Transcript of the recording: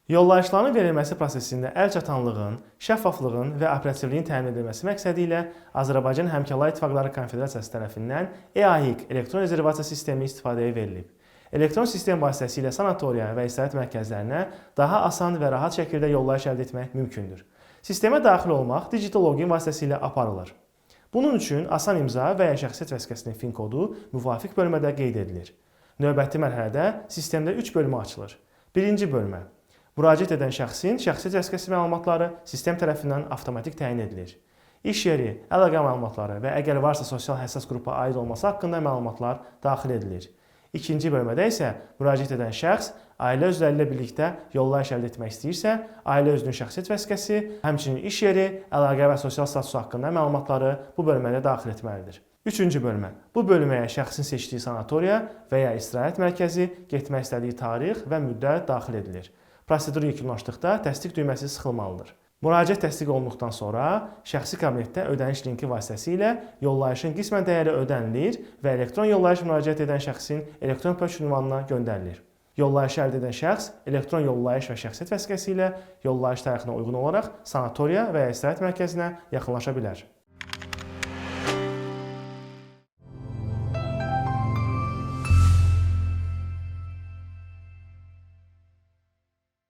Yollayışların verilməsi prosesində əlçatanlığın, şəffaflığın və operativliyin təmin edilməsi məqsədi ilə Azərbaycan Həmkarlar İttifaqları Konfederasiyası tərəfindən EAİK elektron rezervasiya sistemi istifadəyə verilib. Elektron sistem vasitəsilə sanatoriya və istirahət mərkəzlərinə daha asan və rahat şəkildə yollayış əldə etmək mümkündür. Sistemə daxil olmaq digital login vasitəsilə aparılır. Bunun üçün asan imza və ya şəxsiyyət vəsiqəsinin fin kodu müvafiq bölmədə qeyd edilir. Növbəti mərhələdə sistemdə 3 bölmə açılır. Birinci bölmə: Müraciət edən şəxsin şəxsiyyət vəsiqəsi məlumatları sistem tərəfindən avtomatik təyin edilir. İş yeri, əlaqə məlumatları və əgər varsa, sosial həssas qrupa aid olması haqqında məlumatlar daxil edilir. İkinci bölmədə isə müraciət edən şəxs ailə üzvləri ilə birlikdə yollayış əldə etmək istəyirsə, ailə üzvünün şəxsiyyət vəsiqəsi, həmçinin iş yeri, əlaqə və sosial statusu haqqında məlumatları bu bölmədə daxil etməlidir. Üçüncü bölmə. Bu bölməyə şəxsin seçdiyi sanatoriya və ya istirahət mərkəzi, getmək istədiyi tarix və müddət daxil edilir. Prosedur yekunlaşdıqda təsdiq düyməsi sıxılmalıdır. Müraciət təsdiq olunduqdan sonra şəxsi kabinetdə ödəniş linki vasitəsilə yollayışın qismən dəyəri ödənilir və elektron yollayış müraciət edən şəxsin elektron poçt ünvanına göndərilir. Yollayışı əldə edən şəxs elektron yollayış və şəxsiyyət vəsiqəsi ilə yollayış tarixinə uyğun olaraq sanatoriya və ya istirahət mərkəzinə yaxınlaşa bilər.